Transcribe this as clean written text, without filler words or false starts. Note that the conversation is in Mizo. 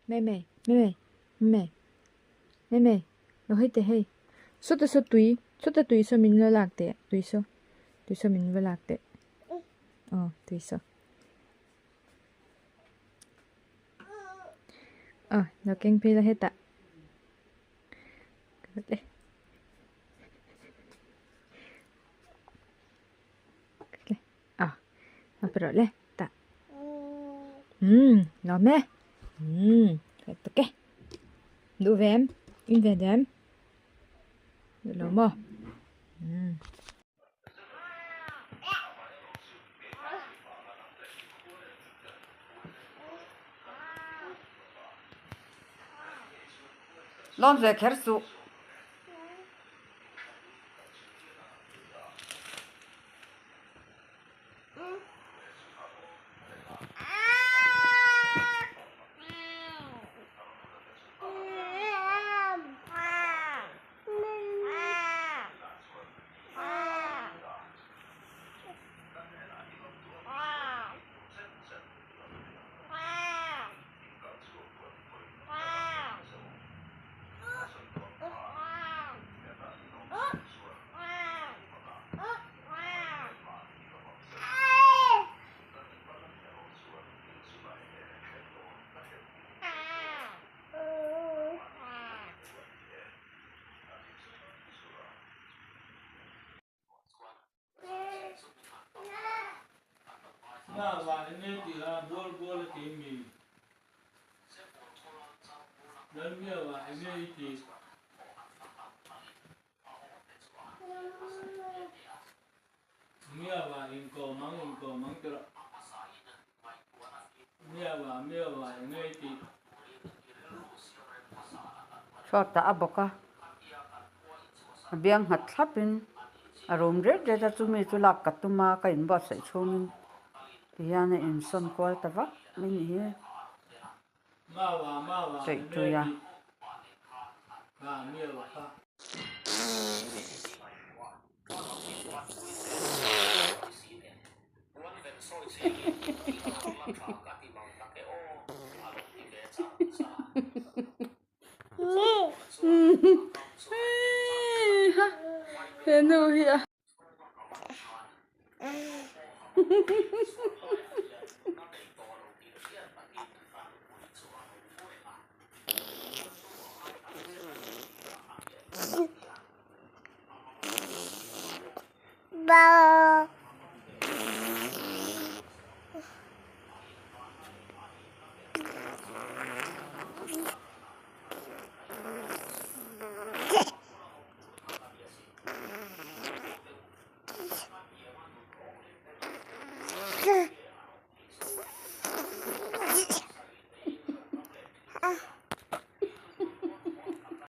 Mei mei, mei mei, mei mei, mei lo hei teh hei, sawta saw tui, sawta tui saw min lo lak teh, tui saw, tui saw min va lak teh, aw tui saw. Aw lo keng phei la hetah. Aw a pe rawh le tah umm lawm e umm ka tak e duh ve em in ve duh em duh lo maw umm. Lawm ve kher suh. Chhuatah a bawk a, a biang nghat thlapin a rum ret ret a, chumi chu lak ka tum a, ka inbuatsaih chhungin tihian a insawn kual ta vak mai ni hi cheih tui a. Henu hi a